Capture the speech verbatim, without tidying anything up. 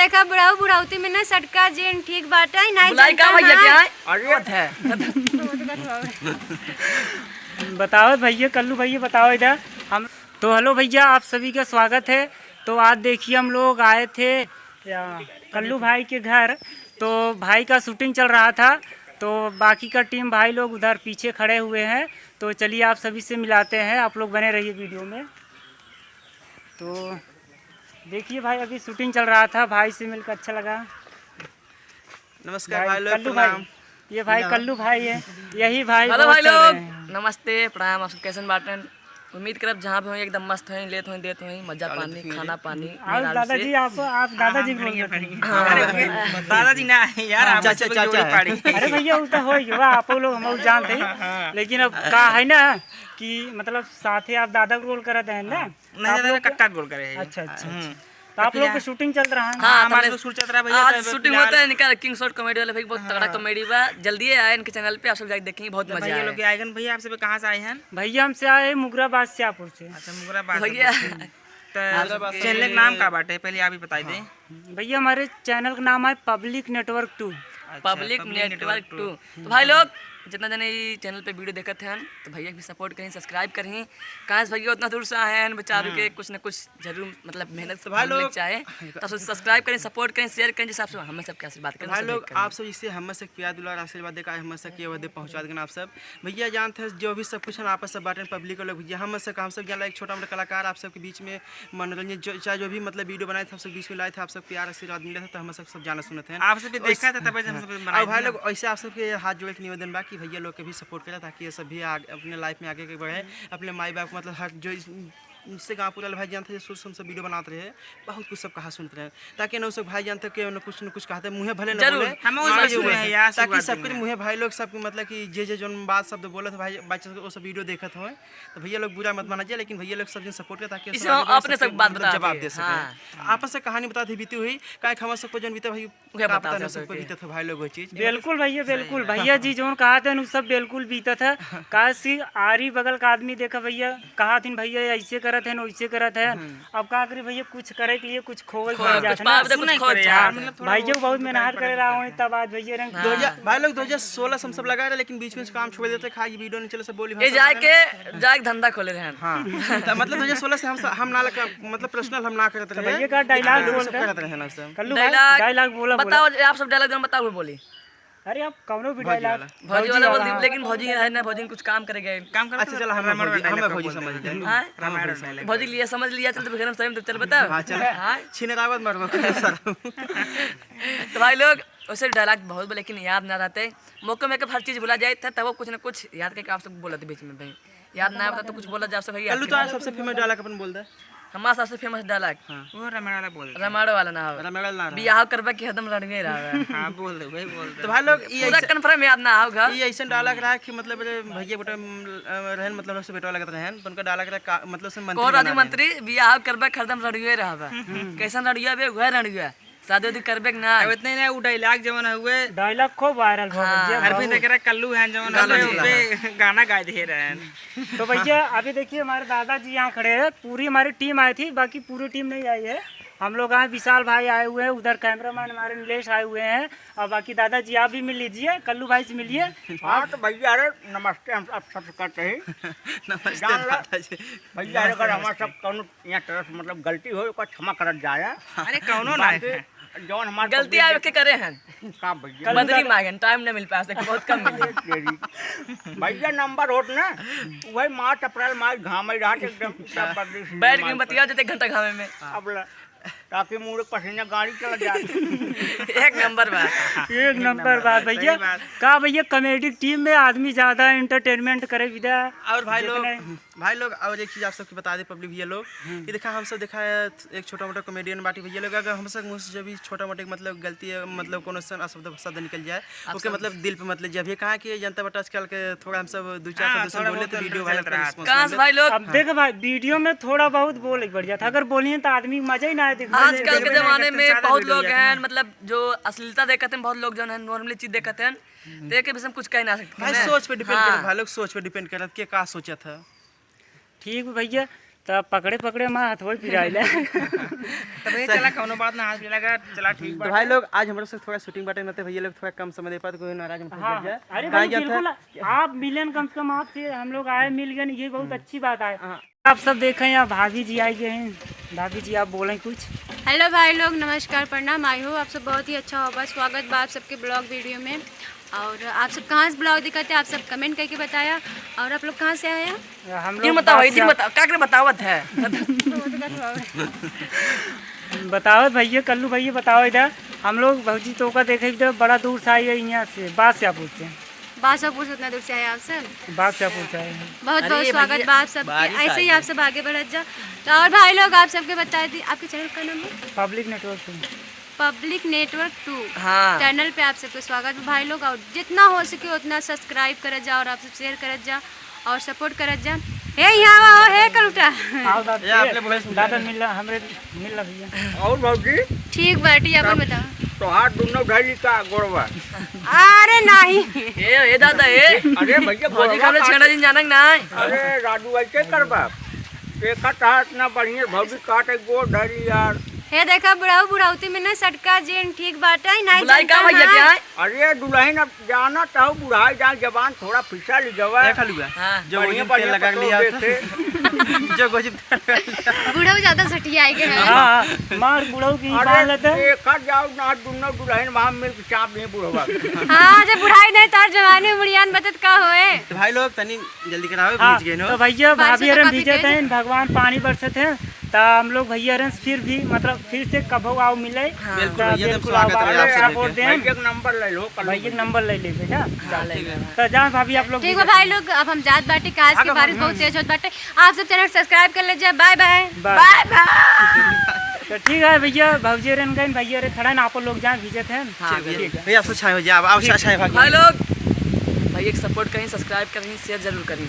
देखा, बुढ़ाऊ बुढ़ाउती में ना सटका जेन ठीक बाटे, नाहीं बुलाई का जनता भैया ना। क्या है? अरे है। बताओ भैया, कल्लू भैया बताओ इधर। हम तो हेलो भैया, आप सभी का स्वागत है। तो आज देखिए, हम लोग आए थे या, कल्लू भाई के घर, तो भाई का शूटिंग चल रहा था, तो बाकी का टीम भाई लोग उधर पीछे खड़े हुए हैं। तो चलिए, आप सभी से मिलाते हैं, आप लोग बने रहिए वीडियो में। तो देखिए भाई, अभी शूटिंग चल रहा था, भाई से मिलकर अच्छा लगा। नमस्कार भाई, भाई लोग, कल्लू भाई, प्रणाम। ये भाई प्रणाम। कल्लू भाई है, यही भाई हेलो दोस्त भाई चल रहे लोग, हैं। नमस्ते, प्रणाम। आप सब कैसन बाटन? उम्मीद करब जहाँ भी होई एकदम मस्त होई, लेत होई, देत होई, मजा चालू पानी, तो फिर खाना पानी, और मेहरारू दादाजी से। आप, आप हाँ, दादाजी हाँ, बोल बढ़िया, रहे थे। बढ़िया। हाँ, अरे, दादाजी ना है यार, हाँ, आप चाचा, सब चाचा जोड़ी है। पाड़ी। अरे भैया, वो तो हो ही हुआ, आप लोग हम लोग जानते हैं, हाँ। लेकिन अब का है ना कि मतलब साथे आप दादा का रोल करत हैं ना, हाँ। नहीं, आप दादा लोग का कक्का का रोल करे हैं। अच्छा, अच्छा, हम्म। अच्छा। तो आप तो लोग फिर के शूटिंग चल रहा है? हाँ, हाँ, हमारे हमारे तो शूट चल रहा है भैया, आज तो शूटिंग फिलहाल होता है इनका किंग शॉट कॉमेडी वाला भाई, बहुत हाँ। तगड़ा कॉमेडी बा। जल्दी आए इनके चैनल पे, आप सब जाके देखेंगे, बहुत तो मजा भैया आए। लोग के आएगन भैया, आप सब कहाँ से आए हैं? भैया हमसे आए मुगरा बादशाहपुर से। अच्छा, मुगरा बादशाहपुर भैया। से। तो आपके चैनल के नाम का बाटे, पहले आप ही बताई दें। हाँ। भैया हमारे चैनल का नाम है पब्लिक नेटवर्क टू। अच्छा, public public network network two. Two. तो भाई लोग, जितना जने ई चैनल पे वीडियो देखत हैं, तो भैया भी सपोर्ट करें, सब्सक्राइब करें। काहे से भैया उतना दूर से आए हैं, बेचारू के हम्म। कुछ न कुछ जरूर, मतलब, मेहनत तो भाई हम लोग लोग चाहे, तो सब्सक्राइब करें, सपोर्ट करें, शेयर करें, जैसे आप सब हमें सबके आशीर्वाद करें, तो भाई सब लोग, करें। आप सब इससे हमें सबके प्यार दुलार आशीर्वाद देकर हमें सबके अवधि पहुँचा देना आप सब। भैया जानते हैं, जो भी सब कुछ है, आपस सब बाटें, पब्लिक लोग, भैया हम सब, हम सब जान ला एक छोटा मोटा कलाकार आप सबके बीच में मनोरंजन, जो, चाहे जो भी मतलब वीडियो बनाए थे, आप सब बीच में लाए थे, आप सब प्यार आशीर्वाद मिले थे, तो हम सब, सब जाना सुनत हैं। आप सब भी और देखा था, तब से हम हाँ। सब बनाए और भाई थे ना। लोग, ऐसे आप सबके हाथ जोड़ के निवेदन बा कि भैया लोग के भी सपोर्ट करें, ताकि ये सब भी आगे, अपने लाइफ में आगे के बढ़े, अपने माई बाप को मतलब हर जो इस, इससे गाँव पूरा भाई जानते हैं, सोच हम सब वीडियो बनाते रहे, बहुत कुछ सब कहा सुनते रहे, ताकि ना सब भाई जानते कि उन्हें कुछ न कुछ कहते, मुँहे भले न जरूर। बोले, हम वो आगे सुने बढ़े। हैं यार, ताकि शुरुआत सबके में। मुँहे भाई लोग सब मतलब कि जे जे जोन बात शब्द बोलत भाई बच्चे वो सब वीडियो देखत होए, तो भैया लोग बुरा मत माना जाए, लेकिन भैया लोग सब जन सपोर्ट करे, ताकि इसे सब हम आगे अपने सबके सब बात मतलब बता जवाब दे। दे सकें। हाँ। आपस से कहानी बता दे बीती हुई, काहे कि हमारे सबको जौन बीते भाई, उहे का बता पता दे ना सबके सबके। बीते थे भाई लोग वो चीज। सही बिल्कुल है। भैया, बिल्कुल। सही है। भैया जी जौन कहा थे, उ सब बिल्कुल बीतत है। काहे से आरी बगल का आदमी देखा भैया, कहा थिन भैया ऐसे करत है, वैसे करत है। हम्म। अब का करी भैया, कुछ करे के लिए कुछ खोवे के खोवे पड़ के जात कुछ है ना। पावे तो कुछ सुने खोवे के चाहत यार, है। मतलब थोड़ा भाई जी बहुत बहुत मेहनत करे रहा होई, तब आज भैया रंग हाँ। दो हज़ार, भाई लोग दो हज़ार सोलह से हम सब लगा रहे, लेकिन बीच में काम छोड़ देते, खाई वीडियो नहीं चले, सब बोली ए भाषा जाए लगा के, रहे। जाए के धंधा खोले रहन। हाँ। तो मतलब दो हज़ार सोलह से हम स-, हम ना लगा, मतलब पर्सनल हम ना करत तो रहे। भैया का डायलॉग हाँ, बोल सब दे। करत रहे ना सब। कल्लू भाई, डायलॉग डायलॉग बोला, बोला। बताओ, आप सब डायलॉग देना, बताओ, बोली। अरे आप कौनो भी भौजी डायलॉग। वाला। भौजी भौजी वाला बोल वाला। दी, लेकिन भौजी है ना, भौजी कुछ काम करे गए। काम करते अच्छा, चला, हमें रामायण भौजी, वाला हमें डायलॉग भौजी बोल समझ दे। गए। हाँ? रामायण वाला डायलॉग। भौजी लिए समझ लिया, चल तो फिर हम सही में चल बता। हाँ, चला। हाँ? छिनरावत मरबो, सर। तो भाई लोग, वैसे डायलॉग बहुत बोले, लेकिन याद ना रहते। मौके में हर चीज भुला जाए था, तब वो कुछ ना कुछ याद करके आप सब बोलत बीच में भाई। याद ना आवता तो कुछ बोला जा, सब भैया। कल्लू तो आज सबसे फेमस डायलॉग अपन बोल दे। हमारा सबसे फेमस डायलॉग। हाँ। वो रामायण वाला बोल दे। रामायण वाला ना हो। रामायण वाला ना रहा। बियाह करबे कि हरदम रणुए रहा है। हाँ, बोल दे, वही बोल दे। तो भाई लोग, ये पूरा ऐसे, कन्फर्म याद ना आओ घर। ये ऐसन डायलॉग रहा कि मतलब, रे, भैया बेटा, अम, अ, रहन, मतलब, से बेटवा लगत रहन, तो उनका डायलॉग रहा का, मतलब, से मंत्री कौन राजू बनावे। मंत्री, बियाह करबे कि हरदम रणुए रहबे। हम्म। कैसन रणुआ बे, वह रणुआ। शादी उदी करबे कि ना? अब इतने ना, उ डायलॉग जवन हुए। डायलॉग खूब वायरल हो गया हाँ। जी, अरविंद बहुत। अकेला कल्लू हैं जवन गाना हुए, चला। उनपे गाना गाए दे रहे हैं। तो भैया, अभी देखिए, हमारे दादाजी यहाँ खड़े हैं, पूरी हमारी टीम आई थी, बाकी पूरी टीम नहीं आई है। हम लोग आए, विशाल भाई आए हुए हैं, उधर कैमरामैन हमारे नीलेश आए हुए हैं, और बाकी दादाजी आप भी मिल लीजिए, कल्लू भाई से मिलिए। हाँ, तो भैया, अरे, नमस्ते, हम आप सबसे करते हैं। नमस्ते जान ला, दादाजी। भैया, अगर नमस्ते। हमारा सब कौनो यहाँ तरफ से मतलब गलती हो, ओकर क्षमा करत जाए। अरे, कौनो ना बाकी है। जौन हमार गलती पब्लिक आवे के करे हैं। का भैया? बदरी मांगन, टाइम ना मिल पाया, से बहुत कम मिले। तेरी। भैया, नंबर होत ना, वही मार्च, अप्रैल, मई, घाम ही रहा, एकदम सब पब्लिक बैठ के बतिया जते घंटा घामे में। अब ला, ताकि मुड़े पसीना गाड़ी चला जाए। एक नंबर बात। एक नंबर बात, सही भैया। बात। का भैया, कॉमेडी टीम में आदमी ज्यादा एंटरटेनमेंट करे विदा और भाई लोग, जितने भाई लोग, और एक चीज आप सबके बता दे पब्लिक भैया लोग, हम्म। कि देखा, हम सब देखा है, एक छोटा मोटा कॉमेडियन बाटी भैया लोग, अगर हम सब मुझसे जब भी छोटा मोटा मतलब गलती है, मतलब कोनो सन अशब्द शब्द निकल जाए, आप ओके सब मतलब दिल पे मतलब जब ये कहा कि जनता बट आजकल के थोड़ा हम सब दो चार हाँ, शब्द से थोड़ा बोले बहुत तो वीडियो अंदर वायरल चलत रहा। कहाँ से भाई लोग? अब देख भाई, वीडियो में थोड़ा बहुत बोल बढ़ जाता, अगर बोलिए तो आदमी मजा ही ना आए देखने में। आजकल के जमाने में बहुत लोग हैं, मतलब जो अश्लीलता देखते हैं, बहुत लोग जो है नॉर्मली चीज देखते हैं, तो एक भी हम कुछ कह ना सकते भाई, हैं। सोच पे डिपेंड हाँ। करत, भाई लोग सोच पे डिपेंड करत के का सोचत है। ठीक बा भैया, त पकड़े पकड़े माँ हथवा पिराइला। तो भैया, चला, कौनो बात ना, हाथ मिला कर, चला, ठीक तो बात भाई है। लोग, आज हम लोग से थोड़ा shooting बाटे, ना तो भैया लोग थोड़ा कम समय दे पाते, कोई नाराज मत हो हाँ, जाए। अरे कहाँ भाई, गया था? बिल्कुल, आप मिलन, कम से कम आपसे हम लोग आए, मिल गए, ये बहुत हम्म। अच्छी बात है। हाँ। आप सब देखें, यहाँ भाभी जी आई गए हैं। भाभी जी, आप बोलें कुछ। हेलो भाई लोग, नमस्कार, प्रणाम। आई हो आप सब बहुत ही अच्छा होगा, स्वागत बा आप सबके vlog video में। और आप सब कहाँ से vlog दिखाते हैं, आप सब comment करके बताया। और आप लोग कहाँ से आए हैं? हम दिन लोग बताओ, बास दिन से बताओ, का करे बतावत है? बताओ भैया, कल्लू भैया, बताओ इधर। हम लोग भौजी तो का देखे इधर बड़ा दूर से आई है, यहाँ से, बासियापुर से। बासियापुर से उतना दूर से आए आप सब? बासियापुर से आए हैं। बहुत अरे बहुत स्वागत भैया, बा आप सबके, बारिश ऐसे ही आई आप है। सब आगे बढ़त जा। तो और भाई लोग, आप सबके बता दी, आपके channel का नाम है? Public Network Two। Public Network Two हाँ। Channel पे आप सबके स्वागत है भाई लोग, और जितना हो सके उतना subscribe करत जा और आप सब share करत जा और support करत जा। हे यहाँ आओ, हे कलूटा। आओ दादा, ये आपने बोले सुन दादा लिया। मिल रहा, हमरे मिल रहा भैया। और भौजी? ठीक बाटी, अपन तब बताओ। तोहार दोनों घरी का गोड़वा? अरे नहीं। ए, ए दादा, ए। अरे भैया, भौजी गोड़वा का हमरे काट छेड़ा दिन जानक ना है। अरे राजू, ऐसे करबा? देखा था इतना बढ़िया भौजी काटे गोड़ धरी यार। हे देखा बुढ़ाऊ, बुढ़ौती में ना सटका जेन ठीक बाटे, नहीं बुलाई का जनता भैया ना। क्या है? अरे दुल्हन, अब जाना तो बुढ़ाई जाए, जबान थोड़ा फिसल गवा। ए कलुआ, हाँ। जो बढ़िया, गोजी में तेल बढ़िया लगा पतोह लिया था। देखे। जो गोजी में तेल लगा लिया था। बुढ़ऊ ज्यादा सठियाई के है। हाँ, मार बुढ़ऊ की अरे बाल लेते। देखा जाओ ना, दोनों दुल्हन वहाँ मिल के चाप नहीं बुढ़वा। हाँ, जब बुढ़ाई नहीं तो जवानी उमरियान बचत का होए। तो भाई लोग तनी जल्दी करावे, हाँ, भीज गए हो। तो भैया, बारिश भाभी तो अरे काफी भीजत तेज है। हैं, भगवान पानी बरसत है, तो हम लोग भैया अरे फिर भी, मतलब, फिर से कभो आओ मिले। हाँ। बिल्कुल तो भैया, एकदम बिल्कुल आओ, स्वागत है बाबा, आप अरे सभी आप वोट के। दें। भाई एक नंबर ले लो, कल भाई एक नंबर ले ले बेटा। हाँ, ठीक है। तो जा भाभी, आप लोग ठीक बा भीजत भाई हैं। लोग, अब हम जात बाटी, काहे के आगे बारिश बहुत तेज होत बाटे। आप सब channel subscribe कर ले जा, bye bye। Bye। Bye bye। तो ठीक है भैया, भौजी अरे गए, भैया अरे खड़ा है ना, आप लोग जाए भीजत हैं। हाँ, ठीक है। भैया, भैया, आप सब छाए हो जाए, आप, आप छाए भाग भाई जाओ। लोग, भाई एक support करें, subscribe करें, share जरूर करें।